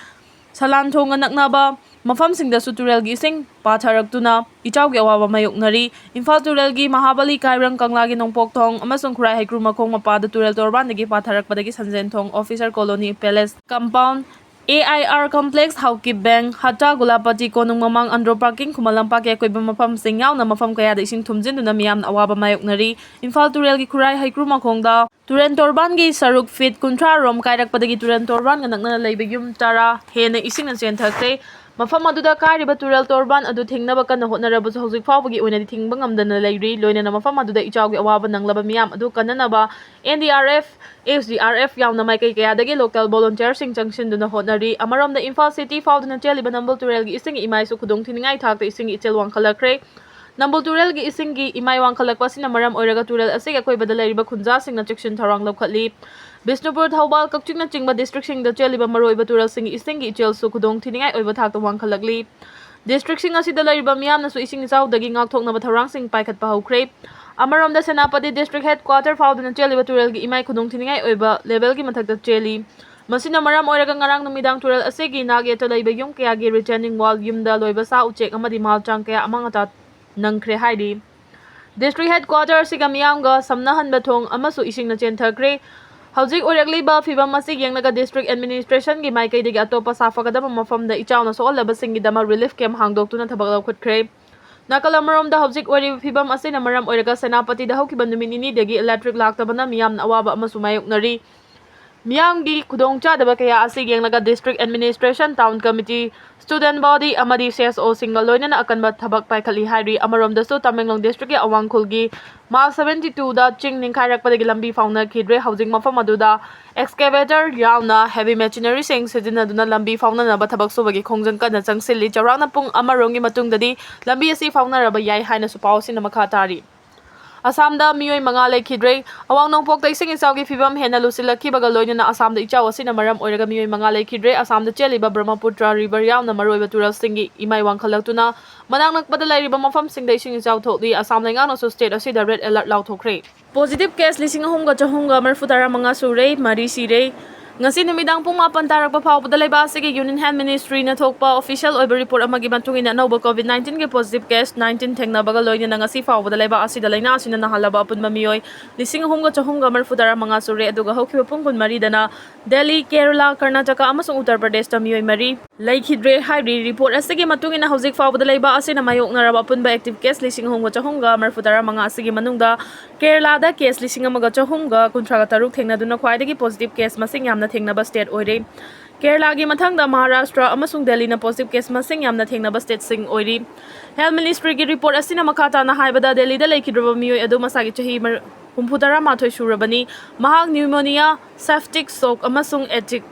ꯁꯂꯥꯟ ꯊꯣꯡꯒ ꯅꯛꯅꯕ ꯃꯐꯝꯁꯤꯡꯗꯁꯨ ꯇꯨꯔꯦꯜꯒꯤ ꯏꯁꯤꯡ ꯄꯥꯊꯔꯛꯇꯨꯅ ꯏꯆꯥꯎꯒꯤ ꯑꯋꯥꯕ ꯃꯥꯌꯣꯛꯅꯔꯤ꯫ ꯏꯝꯐꯥꯜ ꯇꯨꯔꯦꯜꯒꯤ ꯃꯍꯥꯕꯂꯤ ꯀꯥꯏꯕ꯭ꯔꯪ ꯀꯪꯂꯥꯒꯤ ꯅꯣꯡꯄꯣꯛ ꯊꯣꯡ ꯑꯃꯁꯨꯡ ꯈꯨꯔꯥꯏ ꯍꯩꯀ꯭ꯔꯨ ꯃꯈꯣꯡ ꯃꯄꯥꯗ ꯇꯨꯔꯦꯜ ꯇꯣꯔꯕꯥꯟꯗꯒꯤ ꯄꯥꯊꯔꯛꯄꯗꯒꯤ Sanjenthong, officer colony, palace compound, A I R complex, Haokip bank, Hatta Gulapati ꯀꯣꯅꯨꯡ ꯃꯃꯥꯡ, ꯑꯟꯗ꯭ꯔꯣ ꯄꯥꯔꯀꯤꯡ, ꯈꯨꯃꯟ ꯂꯝꯄꯥꯛꯀꯤ ꯑꯀꯣꯏꯕ ꯃꯐꯝꯁꯤꯡ ꯌꯥꯎꯅ ꯃꯐꯝ ꯀꯌꯥꯗ ꯏꯁꯤꯡ ꯊꯨꯝꯖꯤꯟꯗꯨꯅ ꯃꯤꯌꯥꯝꯅ ꯑꯋꯥꯕ ꯃꯥꯌꯣꯛꯅꯔꯤ꯫ ꯏꯝꯐꯥꯜ ꯇꯨꯔꯦꯜꯒꯤ ꯈꯨꯔꯥꯏ ꯍꯩꯀ꯭ꯔꯨ ꯃꯈꯣꯡꯗ ꯇꯨꯔꯦꯜ ꯇꯣꯔꯕꯥꯟꯒꯤ ꯁꯔꯨꯛ ꯐꯤꯠ ꯀꯨꯟꯊ꯭ꯔꯥ ꯔꯣꯝ ꯀꯥꯏꯔꯛꯄꯗꯒꯤ ꯇꯨꯔꯦꯜ ꯇꯣꯔꯕꯥꯟꯒ ꯅꯛꯅꯅ ꯂꯩꯕ ꯌꯨꯝ ꯇꯔꯥ ꯍꯦꯟꯅ ꯏꯁꯤꯡꯅ ꯆꯦꯟꯊꯈ꯭ꯔꯦ꯫ ꯃꯐꯝ ꯑꯗꯨꯗ ꯀꯥꯏꯔꯤꯕ ꯇꯨꯔꯦꯜ ꯇꯣꯔꯕꯥꯟ ꯑꯗꯨ ꯊꯤꯡꯅꯕ ꯀꯟꯅ ꯍꯣꯠꯅꯔꯕꯁꯨ ꯍꯧꯖꯤꯛ ꯐꯥꯎꯕꯒꯤ ꯑꯣꯏꯅꯗꯤ ꯊꯤꯡꯕ ꯉꯝꯗꯅ ꯂꯩꯔꯤ꯫ ꯂꯣꯏꯅꯅ ꯃꯐꯝ ꯑꯗꯨꯗ ꯏꯆꯥꯎꯒꯤ ꯑꯋꯥꯕ ꯅꯪꯂꯕ ꯃꯤꯌꯥꯝ ꯑꯗꯨ ꯀꯟꯅꯅꯕ N D R F, S D R F ꯌꯥꯎꯅ ꯃꯥꯏꯀꯩ ꯀꯌꯥꯗꯒꯤ ꯂꯣꯀꯦꯜ ꯚꯣꯂꯨꯟꯇꯤꯌꯔꯁꯤꯡ ꯆꯪꯁꯤꯟꯗꯨꯅ ꯍꯣꯠꯅꯔꯤ꯫ ꯑꯃꯔꯣꯝꯗ ꯏꯝꯐꯥꯜ ꯁꯤꯇꯤ ꯐꯥꯎꯗꯨꯅ ꯆꯦꯜꯂꯤꯕ ꯅꯝꯕꯨꯜ ꯇꯨꯔꯦꯜꯒꯤ ꯏꯁꯤꯡ ꯏꯃꯥꯏꯁꯨ ꯈꯨꯗꯣꯡ ꯊꯤꯅꯤꯡꯉꯥꯏ ꯊꯥꯛꯇ ꯏꯁꯤꯡꯒꯤ ꯏꯆꯦꯜ ꯋꯥꯡꯈꯠꯂꯛꯈ꯭ꯔꯦ꯫ ꯅꯝꯕꯨꯜ ꯇꯨꯔꯦꯜꯒꯤ ꯏꯁꯤꯡꯒꯤ ꯏꯃꯥꯏ ꯋꯥꯡꯈꯠꯂꯛꯄ ꯑꯁꯤꯅ ꯃꯔꯝ ꯑꯣꯏꯔꯒ ꯇꯨꯔꯦꯜ ꯑꯁꯤꯒꯤ ꯑꯀꯣꯏꯕꯗ ꯂꯩꯔꯤꯕ ꯈꯨꯟꯖꯥꯁꯤꯡꯅ ꯆꯦꯛꯁꯤꯟ ꯊꯧꯔꯥꯡ ꯂꯧꯈꯠꯂꯤ꯫ ꯕꯤꯁꯅꯨꯄꯨꯔ, ꯊꯧꯕꯥꯜ, ꯀꯛꯆꯤꯡꯅꯆꯤꯡꯕ ꯗꯤꯁꯇ꯭ꯔꯤꯛꯁꯤꯡꯗ ꯆꯦꯜꯂꯤꯕ ꯃꯔꯨꯑꯣꯏꯕ ꯇꯨꯔꯦꯜꯁꯤꯡꯒꯤ ꯏꯁꯤꯡꯒꯤ ꯏꯆꯦꯜꯁꯨ ꯈꯨꯗꯣꯡ ꯊꯤꯅꯤꯡꯉꯥꯏ ꯑꯣꯏꯕ ꯊꯥꯛꯇ ꯋꯥꯡꯈꯠꯂꯛꯂꯤ꯫ ꯗꯤꯁꯇ꯭ꯔꯤꯛꯁꯤꯡ ꯑꯁꯤꯗ ꯂꯩꯔꯤꯕ ꯃꯤꯌꯥꯝꯅꯁꯨ ꯏꯁꯤꯡ ꯏꯆꯥꯎꯗꯒꯤ ꯉꯥꯛꯊꯣꯛꯅꯕ ꯊꯧꯔꯥꯡꯁꯤꯡ ꯄꯥꯏꯈꯠꯄ ꯍꯧꯈ꯭ꯔꯦ꯫ ꯑꯃꯔꯣꯝꯗ ꯁꯦꯅꯥꯄꯇꯤ district headquarter ꯐꯥꯎꯗꯨꯅ ꯆꯦꯜꯂꯤꯕ ꯇꯨꯔꯦꯜꯒꯤ ꯏꯃꯥꯏ ꯈꯨꯗꯣꯡ ꯊꯤꯅꯤꯡꯉꯥꯏ ꯑꯣꯏꯕ levelꯒꯤ ꯃꯊꯛꯇ ꯆꯦꯜꯂꯤ꯫ ꯃꯁꯤꯅ ꯃꯔꯝ ꯑꯣꯏꯔꯒ ꯉꯔꯥꯡ ꯅꯨꯃꯤꯗꯥꯡ ꯇꯨꯔꯦꯜ ꯑꯁꯤꯒꯤ ꯅꯥꯛ ꯌꯦꯠꯇ ꯂꯩꯕ ꯌꯨꯝ ꯀꯌꯥꯒꯤ retaining wall, ꯌꯨꯝꯗ ꯂꯣꯏꯕ ꯁꯥ ꯎꯆꯦꯛ ꯑꯃꯗꯤ ꯃꯥꯜ ꯆꯥꯡ ꯀꯌꯥ ꯑꯃꯥꯡ ꯑꯇꯥ ꯅꯪꯈ꯭ꯔꯦ ꯍꯥꯏꯔꯤ꯫ District headquarter ꯑꯁꯤꯒ ꯃꯤꯌꯥꯝꯒ ꯁꯝꯅꯍꯟꯕ ꯊꯣꯡ ꯑꯃꯁꯨ ꯏꯁꯤꯡꯅ ꯆꯦꯟꯊꯈ꯭ꯔꯦ꯫ ꯍꯧꯖꯤꯛ ꯑꯣꯏꯔꯛꯂꯤꯕ ꯐꯤꯕꯝ ꯑꯁꯤ ꯌꯦꯡꯂꯒ district administrationꯒꯤ ꯃꯥꯏꯀꯩꯗꯒꯤ ꯑꯇꯣꯞꯄ ꯁꯥꯐꯒꯗꯕ ꯃꯐꯝꯗ ꯏꯆꯥꯎꯅ ꯁꯣꯛꯍꯜꯂꯕꯁꯤꯡꯒꯤꯗꯃꯛ relief camp ꯍꯥꯡꯗꯣꯛꯇꯨꯅ ꯊꯕꯛ ꯂꯧꯈꯠꯈ꯭ꯔꯦ꯫ ꯅꯥꯀꯜ ꯑꯃꯔꯣꯝꯗ ꯍꯧꯖꯤꯛ ꯑꯣꯏꯔꯤꯕ ꯐꯤꯕꯝ ꯑꯁꯤꯅ ꯃꯔꯝ ꯑꯣꯏꯔꯒ ꯁꯦꯅꯥꯄꯇꯤꯗ ꯍꯧꯈꯤꯕ ꯅꯨꯃꯤꯠ ꯅꯤꯅꯤꯗꯒꯤ electric ꯂꯥꯛꯇꯕꯅ ꯃꯤꯌꯥꯝꯅ ꯑꯋꯥꯕ ꯑꯃꯁꯨ ꯃꯥꯌꯣꯛꯅꯔꯤ꯫ ꯃꯤꯌꯥꯝꯒꯤ ꯈꯨꯗꯣꯡꯆꯥꯗꯕ ꯀꯌꯥ ꯑꯁꯤ ꯌꯦꯡꯂꯒ district administration, town committee, student body ꯑꯃꯗꯤ CSOꯁꯤꯡꯒ ꯂꯣꯏꯅꯅ ꯑꯀꯟꯕ ꯊꯕꯛ ꯄꯥꯏꯈꯠꯂꯤ ꯍꯥꯏꯔꯤ꯫ ꯑꯃꯔꯣꯝꯗꯁꯨ ꯇꯃꯦꯡꯂꯣꯡ districtꯀꯤ ꯑꯋꯥꯡ ꯈꯨꯜꯒꯤ mile seventy twoꯗ ꯆꯤꯡ ꯅꯤꯡꯈꯥꯏꯔꯛꯄꯗꯒꯤ ꯂꯝꯕꯤ ꯐꯥꯎꯅꯈꯤꯗ꯭ꯔꯦ꯫ ꯍꯧꯖꯤꯛ ꯃꯐꯝ ꯑꯗꯨꯗ excavator ꯌꯥꯎꯅ heavy machineryꯁꯤꯡ ꯁꯤꯖꯤꯟꯅꯗꯨꯅ ꯂꯝꯕꯤ ꯐꯥꯎꯅꯅꯕ ꯊꯕꯛ ꯁꯨꯕꯒꯤ ꯈꯣꯡꯖꯪ ꯀꯟꯅ ꯆꯪꯁꯤꯜꯂꯤ꯫ ꯆꯥꯎꯔꯥꯛꯅ ꯄꯨꯡ ꯑꯃꯔꯣꯝꯒꯤ ꯃꯇꯨꯡꯗꯗꯤ ꯂꯝꯕꯤ ꯑꯁꯤ ꯐꯥꯎꯅꯔꯕ ꯌꯥꯏ ꯍꯥꯏꯅꯁꯨ ꯄꯥꯎ ꯑꯁꯤꯅ ꯃꯈꯥ ꯇꯥꯔꯤ꯫ ꯑꯁꯥꯝꯗ ꯃꯤꯑꯣꯏ ꯃꯉꯥ ꯂꯩꯈꯤꯗ꯭ꯔꯦ꯫ ꯑꯋꯥꯡ ꯅꯣꯡꯄꯣꯛꯇ ꯏꯁꯤꯡ ꯏꯆꯥꯎꯒꯤ ꯐꯤꯕꯝ ꯍꯦꯟꯅ ꯂꯨꯁꯤꯜꯂꯛꯈꯤꯕꯒ ꯂꯣꯏꯅꯅ ꯑꯁꯥꯝꯗ ꯏꯆꯥꯎ ꯑꯁꯤꯅ ꯃꯔꯝ ꯑꯣꯏꯔꯒ ꯃꯤꯑꯣꯏ ꯃꯉꯥ ꯂꯩꯈꯤꯗ꯭ꯔꯦ꯫ ꯑꯁꯥꯝꯗ ꯆꯦꯜꯂꯤꯕ ꯕ꯭ꯔꯍ꯭ꯃꯄꯨꯇ꯭ꯔ river ꯌꯥꯎꯅ ꯃꯔꯨꯑꯣꯏꯕ ꯇꯨꯔꯦꯜꯁꯤꯡꯒꯤ ꯏꯃꯥꯏ ꯋꯥꯡꯈꯠꯂꯛꯇꯨꯅ ꯃꯅꯥꯛ ꯅꯛꯄꯗ ꯂꯩꯔꯤꯕ ꯃꯐꯝꯁꯤꯡꯗ ꯏꯁꯤꯡ ꯏꯆꯥꯎ ꯊꯣꯛꯂꯤ꯫ ꯑꯁꯥꯝ ꯂꯩꯉꯥꯛꯅꯁꯨ state ꯑꯁꯤꯗ red alert ꯂꯥꯎꯊꯣꯛꯈ꯭ꯔꯦ꯫ Positive case ꯂꯤꯁꯤꯡ ꯑꯍꯨꯝꯒ ꯆꯍꯨꯝꯒ ꯃꯔꯤꯐꯨ ꯇꯔꯥ ꯃꯉꯥ ꯁꯨꯔꯦ, ꯃꯔꯤ ꯁꯤꯔꯦ꯫ ꯉꯁꯤ ꯅꯨꯃꯤꯗꯥꯡ ꯄꯨꯡ ꯃꯥꯄꯟ ꯇꯥꯔꯛꯄ ꯐꯥꯎꯕꯗ ꯂꯩꯕꯥꯛ ꯑꯁꯤꯒꯤ Union Health Ministryꯅ ꯊꯣꯛꯄ official ꯑꯣꯏꯕ report ꯑꯃꯒꯤ ꯃꯇꯨꯡ ꯏꯟꯅ ꯑꯅꯧꯕ COVID nineteenꯒꯤ positive case nineteen ꯊꯦꯡꯅꯕꯒ ꯂꯣꯏꯅꯅ ꯉꯁꯤ ꯐꯥꯎꯕꯗ ꯂꯩꯕꯥꯛ ꯑꯁꯤꯗ ꯂꯥꯏꯅꯥ ꯑꯁꯤꯅ ꯅꯥꯍꯜꯂꯕ ꯑꯄꯨꯟꯕ ꯃꯤꯑꯣꯏ ꯂꯤꯁꯤꯡ ꯑꯍꯨꯝꯒ ꯆꯍꯨꯝꯒ ꯃꯔꯤꯐꯨ ꯇꯔꯥ ꯃꯉꯥ ꯁꯨꯔꯦ, ꯑꯗꯨꯒ ꯍꯧꯈꯤꯕ ꯄꯨꯡ ꯀꯨꯟꯃꯔꯤꯗꯅ ꯗꯦꯜꯂꯤ, ꯀꯦꯔꯂꯥ, ꯀꯔꯅꯥꯇꯀꯥ ꯑꯃꯁꯨꯡ ꯎꯠꯇꯔ ꯄ꯭ꯔꯗꯦꯁꯇ ꯃꯤꯑꯣꯏ ꯃꯔꯤ ꯂꯩꯈꯤꯗ꯭ꯔꯦ ꯍꯥꯏꯔꯤ꯫ Report ꯑꯁꯤꯒꯤ ꯃꯇꯨꯡ ꯏꯟꯅ ꯍꯧꯖꯤꯛ ꯐꯥꯎꯕꯗ ꯂꯩꯕꯥꯛ ꯑꯁꯤꯅ ꯃꯥꯌꯣꯛꯅꯔꯕ ꯑꯄꯨꯟꯕ active case ꯂꯤꯁꯤꯡ ꯑꯍꯨꯝꯒ ꯆꯍꯨꯝꯒ ꯃꯔꯤꯐꯨ ꯇꯔꯥ ꯃꯉꯥ ꯑꯁꯤꯒꯤ ꯃꯅꯨꯡꯗ ꯀꯦꯔꯂꯥꯗ case ꯂꯤꯁꯤꯡ ꯑꯃꯒ ꯆꯍꯨꯝꯒ ꯀꯨꯟꯊ꯭ꯔꯥꯒ ꯇꯔꯨꯛ ꯊꯦꯡꯅꯗꯨꯅ ꯈ꯭ꯋꯥꯏꯗꯒꯤ positive case ꯃꯁꯤꯡ ꯌꯥꯝꯅ ꯊꯦꯡꯅꯕ state ꯑꯣꯏꯔꯦ꯫ ꯀꯦꯔꯂꯥꯒꯤ ꯃꯊꯪꯗ ꯃꯍꯥꯔꯥꯁꯇ꯭ꯔ ꯑꯃꯁꯨꯡ ꯗꯦꯜꯂꯤꯅ positive case ꯃꯁꯤꯡ ꯌꯥꯝꯅ ꯊꯦꯡꯅꯕ stateꯁꯤꯡ ꯑꯣꯏꯔꯤ꯫ Health Ministryꯒꯤ report ꯑꯁꯤꯅ ꯃꯈꯥ ꯇꯥꯅ ꯍꯥꯏꯕꯗ, ꯗꯦꯜꯂꯤꯗ ꯂꯩꯈꯤꯗ꯭ꯔꯕ ꯃꯤꯑꯣꯏ ꯑꯗꯨ ꯃꯁꯥꯒꯤ ꯆꯍꯤ ꯃꯔ-, ꯍꯨꯝꯐꯨꯇꯔꯥ ꯃꯥꯊꯣꯏ ꯁꯨꯔꯕꯅꯤ꯫ ꯃꯍꯥꯛ pneumonia, septic shock ꯑꯃꯁꯨꯡ acute,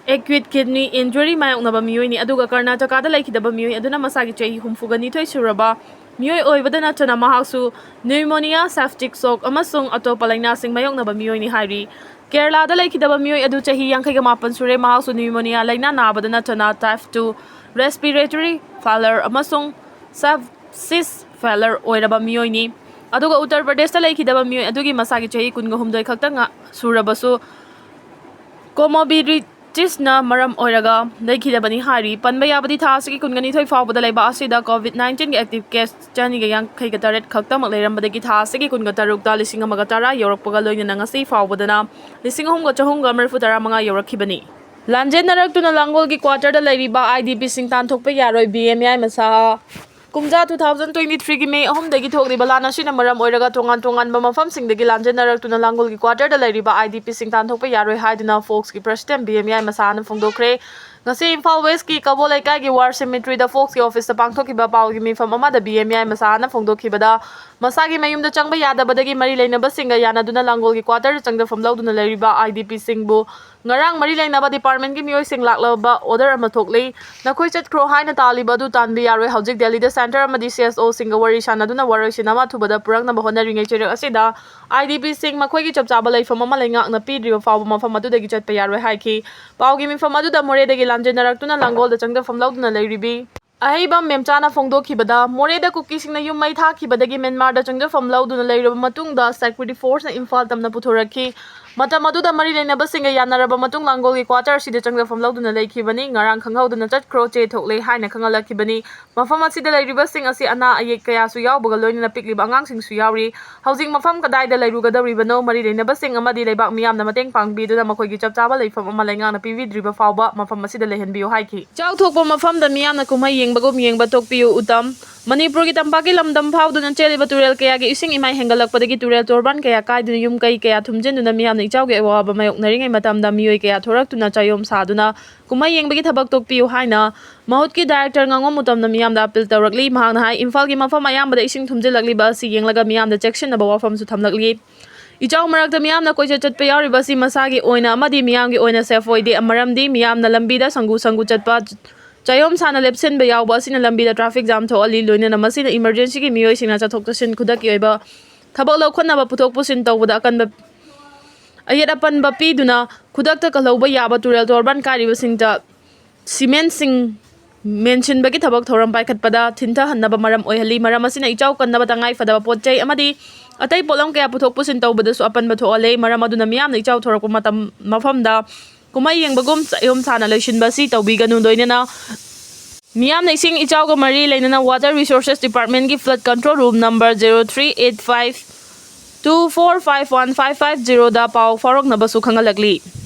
acute kidney injury ꯃꯥꯌꯣꯛꯅꯕ ꯃꯤꯑꯣꯏꯅꯤ, ꯑꯗꯨꯒ ꯀꯔꯅꯥꯇꯀꯥꯗ ꯂꯩꯈꯤꯗꯕ ꯃꯤꯑꯣꯏ ꯑꯗꯨꯅ ꯃꯁꯥꯒꯤ ꯆꯍꯤ ꯍꯨꯝꯐꯨꯒ ꯅꯤꯊꯣꯏ ꯁꯨꯔꯕ ꯃꯤꯑꯣꯏ ꯑꯣꯏꯕꯗ ꯅꯠꯇꯅ ꯃꯍꯥꯛꯁꯨ pneumonia, septic shock ꯑꯃꯁꯨꯡ ꯑꯇꯣꯞꯄ ꯂꯥꯏꯅꯥꯁꯤꯡ ꯃꯥꯌꯣꯛꯅꯕ ꯃꯤꯑꯣꯏꯅꯤ ꯍꯥꯏꯔꯤ꯫ ꯀꯦꯔꯂꯥꯗ ꯂꯩꯈꯤꯗꯕ ꯃꯤꯑꯣꯏ ꯑꯗꯨ ꯆꯍꯤ ꯌꯥꯡꯈꯩꯒ ꯃꯥꯄꯟ ꯁꯨꯔꯦ꯫ ꯃꯍꯥꯛꯁꯨ pneumonia ꯂꯥꯏꯅꯥ ꯅꯥꯕꯗ ꯅꯠꯇꯅ type two respiratory failure ꯑꯃꯁꯨꯡ sepsis failure ꯑꯣꯏꯔꯕ ꯃꯤꯑꯣꯏꯅꯤ꯫ ꯑꯗꯨꯒ ꯎꯠꯇꯔ ꯄ꯭ꯔꯗꯦꯁꯇ ꯂꯩꯈꯤꯗꯕ ꯃꯤꯑꯣꯏ ꯑꯗꯨꯒꯤ ꯃꯁꯥꯒꯤ ꯆꯍꯤ ꯀꯨꯟꯒ ꯍꯨꯝꯗꯣꯏ ꯈꯛꯇ ꯉ-, ꯁꯨꯔꯕꯁꯨ ꯀꯣꯃꯣꯕꯤꯔꯤꯇꯤꯁꯅ ꯃꯔꯝ ꯑꯣꯏꯔꯒ ꯂꯩꯈꯤꯗꯕꯅꯤ ꯍꯥꯏꯔꯤ꯫ ꯄꯟꯕ ꯌꯥꯕꯗꯤ, ꯊꯥ ꯑꯁꯤꯒꯤ ꯀꯨꯟꯒ ꯅꯤꯊꯣꯏ ꯐꯥꯎꯕꯗ ꯂꯩꯕꯥꯛ ꯑꯁꯤꯗ COVID nineteenꯒꯤ active case ꯆꯅꯤꯒ ꯌꯥꯡꯈꯩꯒ ꯇꯔꯦꯠ ꯈꯛꯇꯃꯛ ꯂꯩꯔꯝꯕꯗꯒꯤ ꯊꯥ ꯑꯁꯤꯒꯤ ꯀꯨꯟꯒ ꯇꯔꯨꯛꯇ ꯂꯤꯁꯤꯡ ꯑꯃꯒ ꯇꯔꯥ ꯌꯧꯔꯛꯄꯒ ꯂꯣꯏꯅꯅ ꯉꯁꯤ ꯐꯥꯎꯕꯗꯅ ꯂꯤꯁꯤꯡ ꯑꯍꯨꯝꯒ ꯆꯍꯨꯝꯒ ꯃꯔꯤꯐꯨ ꯇꯔꯥ ꯃꯉꯥ ꯌꯧꯔꯛꯈꯤꯕꯅꯤ꯫ ꯂꯥꯟꯖꯦꯟꯅꯔꯛꯇꯨꯅ ꯂꯥꯡꯒꯣꯜꯒꯤ ꯀ꯭ꯋꯥꯇꯔꯗ ꯂꯩꯔꯤꯕ IDPꯁꯤꯡ ꯇꯥꯟꯊꯣꯛꯄ ꯌꯥꯔꯣꯏ꯫ BMEI ꯃꯁꯥ ꯀꯨꯝꯖꯥ two thousand twenty threeꯒꯤ May ꯑꯍꯨꯝꯗꯒꯤ ꯊꯣꯛꯂꯤꯕ ꯂꯥꯟ ꯑꯁꯤꯅ ꯃꯔꯝ ꯑꯣꯏꯔꯒ ꯇꯣꯉꯥꯟ ꯇꯣꯉꯥꯟꯕ ꯃꯐꯝꯁꯤꯡꯗꯒꯤ ꯂꯥꯟꯖꯦꯟꯅꯔꯛꯇꯨꯅ ꯂꯥꯡꯒꯣꯜꯒꯤ ꯀ꯭ꯋꯥꯇꯔꯗ ꯂꯩꯔꯤꯕ IDPꯁꯤꯡ ꯇꯥꯟꯊꯣꯛꯄ ꯌꯥꯔꯣꯏ ꯍꯥꯏꯗꯨꯅ ꯐꯣꯛꯁꯀꯤ ꯄ꯭ꯔꯦꯁꯤꯗꯦꯟ BMEI ꯃꯁꯥꯅ ꯐꯣꯡꯗꯣꯛꯈ꯭ꯔꯦ꯫ ꯉꯁꯤ ꯏꯝꯐꯥꯜ ꯋꯦꯁꯀꯤ ꯀꯕꯣ ꯂꯩꯀꯥꯏꯒꯤ ꯋꯥꯔ ꯁꯦꯃꯤꯇ꯭ꯔꯤꯗ ꯐꯣꯛꯁꯀꯤ ꯑꯣꯐꯤꯁꯇ ꯄꯥꯡꯊꯣꯛꯈꯤꯕ ꯄꯥꯎꯒꯤ ꯃꯤꯐꯝ ꯑꯃꯗ BMEI ꯃꯁꯥꯅ ꯐꯣꯡꯗꯣꯛꯈꯤꯕꯗ ꯃꯁꯥꯒꯤ ꯃꯌꯨꯝꯗ ꯆꯪꯕ ꯌꯥꯗꯕꯗꯒꯤ ꯃꯔꯤ ꯂꯩꯅꯕꯁꯤꯡꯒ ꯌꯥꯅꯗꯨꯅ ꯂꯥꯡꯒꯣꯜꯒꯤ ꯀ꯭ꯋꯥꯇꯔꯗ ꯆꯪꯖꯐꯝ ꯂꯧꯗꯨꯅ ꯂꯩꯔꯤꯕ IDPꯁꯤꯡꯕꯨ ꯉꯔꯥꯡ ꯃꯔꯤ ꯂꯩꯅꯕ ꯗꯤꯄꯥꯔꯠꯃꯦꯟꯒꯤ ꯃꯤꯑꯣꯏꯁꯤꯡ ꯂꯥꯛꯂꯕ ꯑꯣꯔꯗꯔ ꯑꯃ ꯊꯣꯛꯂꯤ꯫ ꯅꯈꯣꯏ ꯆꯠꯈ꯭ꯔꯣ ꯍꯥꯏꯅ ꯇꯥꯜꯂꯤꯕ ꯑꯗꯨ ꯇꯥꯟꯕ ꯌꯥꯔꯣꯏ꯫ ꯍꯧꯖꯤꯛ ꯗꯦꯜꯂꯤꯗ ꯁꯦꯟꯇꯔ ꯑꯃꯗꯤ CSOꯁꯤꯡꯒ ꯋꯥꯔꯤ ꯁꯥꯅꯗꯨꯅ ꯋꯥꯔꯣꯏꯁꯤꯟ ꯑꯃ ꯑꯊꯨꯕꯗ ꯄꯨꯔꯛꯅꯕ ꯍꯣꯠꯅꯔꯤꯉꯩ ꯆꯩꯔꯛ ꯑꯁꯤꯗ IDPꯁꯤꯡ ꯃꯈꯣꯏꯒꯤ ꯆꯞ ꯆꯥꯕ ꯂꯩꯐꯝ ꯑꯃ ꯂꯩꯉꯥꯛꯅ ꯄꯤꯗ꯭ꯔꯤꯕ ꯐꯥꯎꯕ ꯃꯐꯝ ꯑꯗꯨꯗꯒꯤ ꯆꯠꯄ ꯌꯥꯔꯣꯏ ꯍꯥꯏꯈꯤ꯫ ꯄꯥꯎꯒꯤ ꯃꯤꯐꯝ ꯑꯗꯨꯗ ꯃꯣꯔꯦꯗꯒꯤ ꯂꯥꯟꯖꯦꯟꯅꯔꯛꯇꯨꯅ ꯂꯥꯡꯒꯣꯜꯗ ꯆꯪꯖꯐꯝ ꯂꯧꯗꯨꯅ ꯂꯩꯔꯤꯕꯤ ꯑꯍꯩꯕꯝ ꯃꯦꯝꯆꯥꯅ ꯐꯣꯡꯗꯣꯛꯈꯤꯕꯗ, ꯃꯣꯔꯦꯗ ꯀꯨꯀꯤꯁꯤꯡꯅ ꯌꯨꯝ ꯃꯩ ꯊꯥꯈꯤꯕꯗꯒꯤ ꯃ꯭ꯌꯥꯟꯃꯥꯔꯗ ꯆꯪꯖꯐꯝ ꯂꯧꯗꯨꯅ ꯂꯩꯔꯕ ꯃꯇꯨꯡꯗ security forceꯅ ꯏꯝꯐꯥꯜ ꯇꯝꯅ ꯄꯨꯊꯣꯔꯛꯈꯤ꯫ ꯃꯇꯝ ꯑꯗꯨꯗ ꯃꯔꯤ ꯂꯩꯅꯕꯁꯤꯡꯒ ꯌꯥꯅꯔꯕ ꯃꯇꯨꯡ ꯂꯥꯡꯒꯣꯜꯒꯤ ꯀ꯭ꯋꯥꯇꯔ ꯑꯁꯤꯗ ꯆꯪꯖꯐꯝ ꯂꯧꯗꯨꯅ ꯂꯩꯈꯤꯕꯅꯤ꯫ ꯉꯔꯥꯡ ꯈꯪꯍꯧꯗꯅ ꯆꯠꯈ꯭ꯔꯣ, ꯆꯦ ꯊꯣꯛꯂꯦ ꯍꯥꯏꯅ ꯈꯪꯍꯜꯂꯛꯈꯤꯕꯅꯤ꯫ ꯃꯐꯝ ꯑꯁꯤꯗ ꯂꯩꯔꯤꯕꯁꯤꯡ ꯑꯁꯤ ꯑꯅꯥ ꯑꯌꯦꯛ ꯀꯌꯥꯁꯨ ꯌꯥꯎꯕꯒ ꯂꯣꯏꯅꯅ ꯄꯤꯛꯂꯤꯕ ꯑꯉꯥꯡꯁꯤꯡꯁꯨ ꯌꯥꯎꯔꯤ꯫ ꯍꯧꯖꯤꯛ ꯃꯐꯝ ꯀꯗꯥꯏꯗ ꯂꯩꯔꯨꯒꯗꯧꯔꯤꯕꯅꯣ? ꯃꯔꯤ ꯂꯩꯅꯕꯁꯤꯡ ꯑꯃꯗꯤ ꯂꯩꯕꯥꯛ ꯃꯤꯌꯥꯝꯅ ꯃꯇꯦꯡ ꯄꯥꯡꯕꯤꯗꯨꯅ ꯃꯈꯣꯏꯒꯤ ꯆꯞ ꯆꯥꯕ ꯂꯩꯐꯝ ꯑꯃ ꯂꯩꯉꯥꯛꯅ ꯄꯤꯕꯤꯗ꯭ꯔꯤꯕ ꯐꯥꯎꯕ ꯃꯐꯝ ꯑꯁꯤꯗ ꯂꯩꯍꯟꯕꯤꯌꯨ ꯍꯥꯏꯈꯤ꯫ ꯆꯥꯎꯊꯣꯛꯄ ꯃꯐꯝꯗ ꯃꯤꯌꯥꯝꯅ ꯀꯨꯝꯍꯩ ꯌꯦꯡꯕꯒꯨꯝ ꯌꯦꯡꯕ ꯊꯣꯛꯄꯤꯌꯨ꯫ ꯎꯇꯝ꯫ ꯃꯅꯤꯄꯨꯔꯒꯤ ꯇꯝꯄꯥꯛꯀꯤ ꯂꯝꯗꯝ ꯐꯥꯎꯗꯨꯅ ꯆꯦꯜꯂꯤꯕ ꯇꯨꯔꯦꯜ ꯀꯌꯥꯒꯤ ꯏꯁꯤꯡ ꯏꯃꯥꯏ ꯍꯦꯟꯒꯠꯂꯛꯄꯗꯒꯤ ꯇꯨꯔꯦꯜ ꯇꯣꯔꯕꯥꯟ ꯀꯌꯥ ꯀꯥꯏꯗꯨꯅ ꯌꯨꯝ ꯀꯩ ꯀꯌꯥ ꯊꯨꯝꯖꯤꯟꯗꯨꯅ ꯃꯤꯌꯥꯝꯅ ꯏꯆꯥꯎꯒꯤ ꯑꯋꯥꯕ ꯃꯥꯌꯣꯛꯅꯔꯤꯉꯩ ꯃꯇꯝꯗ ꯃꯤꯑꯣꯏ ꯀꯌꯥ ꯊꯣꯔꯛꯇꯨꯅ ꯆꯥꯌꯣꯝ ꯁꯥꯗꯨꯅ ꯀꯨꯝꯍꯩ ꯌꯦꯡꯕꯒꯤ ꯊꯕꯛ ꯇꯣꯛꯄꯤꯌꯨ ꯍꯥꯏꯅ ꯃꯍꯨꯠꯀꯤ ꯗꯥꯏꯔꯦꯛꯇꯔ ꯉꯥꯉꯣꯝ ꯎꯇꯝꯅ ꯃꯤꯌꯥꯝꯗ ꯑꯄꯤꯜ ꯇꯧꯔꯛꯂꯤ꯫ ꯃꯍꯥꯛꯅ ꯍꯥꯏ, ꯏꯝꯐꯥꯜꯒꯤ ꯃꯐꯝ ꯑꯌꯥꯝꯕꯗ ꯏꯁꯤꯡ ꯊꯨꯝꯖꯤꯜꯂꯛꯂꯤꯕ ꯑꯁꯤ ꯌꯦꯡꯂꯒ ꯃꯤꯌꯥꯝꯗ ꯆꯦꯛꯁꯤꯟꯅꯕ ꯋꯥꯐꯝꯁꯨ ꯊꯝꯂꯛꯂꯤ꯫ ꯏꯆꯥꯎ ꯃꯔꯛꯇ ꯃꯤꯌꯥꯝꯅ ꯀꯣꯏꯆꯠ ꯆꯠꯄ ꯌꯥꯎꯔꯤꯕ ꯑꯁꯤ ꯃꯁꯥꯒꯤ ꯑꯣꯏꯅ ꯑꯃꯗꯤ ꯃꯤꯌꯥꯝꯒꯤ ꯑꯣꯏꯅ ꯁꯦꯐ ꯑꯣꯏꯗꯦ, ꯃꯔꯝꯗꯤ ꯃꯤꯌꯥꯝꯅ ꯂꯝꯕꯤꯗ ꯁꯪꯒꯨ ꯁꯪꯒꯨ ꯆꯠꯄ, ꯆꯥꯌꯣꯝ ꯁꯥꯅ ꯂꯦꯞꯁꯤꯟꯕ ꯌꯥꯎꯕ ꯑꯁꯤꯅ ꯂꯝꯕꯤꯗ ꯇ꯭ꯔꯥꯐꯤꯛ ꯖꯥꯝ ꯊꯣꯛꯍꯜꯂꯤ꯫ ꯂꯣꯏꯅꯅ ꯃꯁꯤꯅ ꯏꯃꯔꯖꯦꯟꯁꯤꯒꯤ ꯃꯤꯑꯣꯏꯁꯤꯡꯅ ꯆꯠꯊꯣꯛ ꯆꯠꯁꯤꯟ ꯈꯨꯗꯛꯀꯤ ꯑꯣꯏꯕ ꯊꯕꯛ ꯂꯧꯈꯠꯅꯕ ꯄꯨꯊꯣꯛ ꯄꯨꯁꯤꯟ ꯇꯧꯕꯗ ꯑꯀꯟꯕ ꯑꯌꯦꯠ ꯑꯄꯟꯕ ꯄꯤꯗꯨꯅ ꯈꯨꯗꯛꯇ ꯀꯜꯍꯧꯕ ꯌꯥꯕ ꯇꯨꯔꯦꯜ ꯇꯣꯔꯕꯥꯟ ꯀꯥꯏꯔꯤꯕꯁꯤꯡꯗ ꯁꯤꯃꯦꯟꯁꯤꯡ ꯃꯦꯟꯁꯤꯟꯕꯒꯤ ꯊꯕꯛ ꯊꯧꯔꯝ ꯄꯥꯏꯈꯠꯄꯗ ꯊꯤꯟꯊꯍꯟꯅꯕ ꯃꯔꯝ ꯑꯣꯏꯍꯜꯂꯤ꯫ ꯃꯔꯝ ꯑꯁꯤꯅ ꯏꯆꯥꯎ ꯀꯟꯅꯕ ꯇꯉꯥꯏ ꯐꯗꯕ ꯄꯣꯠ ꯆꯩ ꯑꯃꯗꯤ ꯑꯇꯩ ꯄꯣꯠꯂꯝ ꯀꯌꯥ ꯄꯨꯊꯣꯛ ꯄꯨꯁꯤꯟ ꯇꯧꯕꯗꯁꯨ ꯑꯄꯟꯕ ꯊꯣꯛꯍꯜꯂꯦ꯫ ꯃꯔꯝ ꯑꯗꯨꯅ ꯃꯤꯌꯥꯝꯅ ꯏꯆꯥꯎ ꯊꯣꯔꯛꯄ ꯃꯇꯝ ꯃꯐꯝꯗ ꯀꯨꯝꯍꯩ ꯌꯦꯡꯕꯒꯨꯝ ꯆꯌꯣꯝ ꯁꯥꯅ ꯂꯣꯏꯁꯤꯟꯕ ꯑꯁꯤ ꯇꯧꯕꯤꯒꯅꯨ꯫ ꯂꯣꯏꯅꯅ ꯃꯤꯌꯥꯝꯅ ꯏꯁꯤꯡ ꯏꯆꯥꯎꯒ ꯃꯔꯤ ꯂꯩꯅꯅ Water Resources Department ꯀꯤ flood control room number zero three eight five two four five one five five zero ꯗ ꯄꯥꯎ ꯐꯥꯎꯔꯛꯅꯕꯁꯨ ꯈꯪꯍꯜꯂꯛꯂꯤ꯫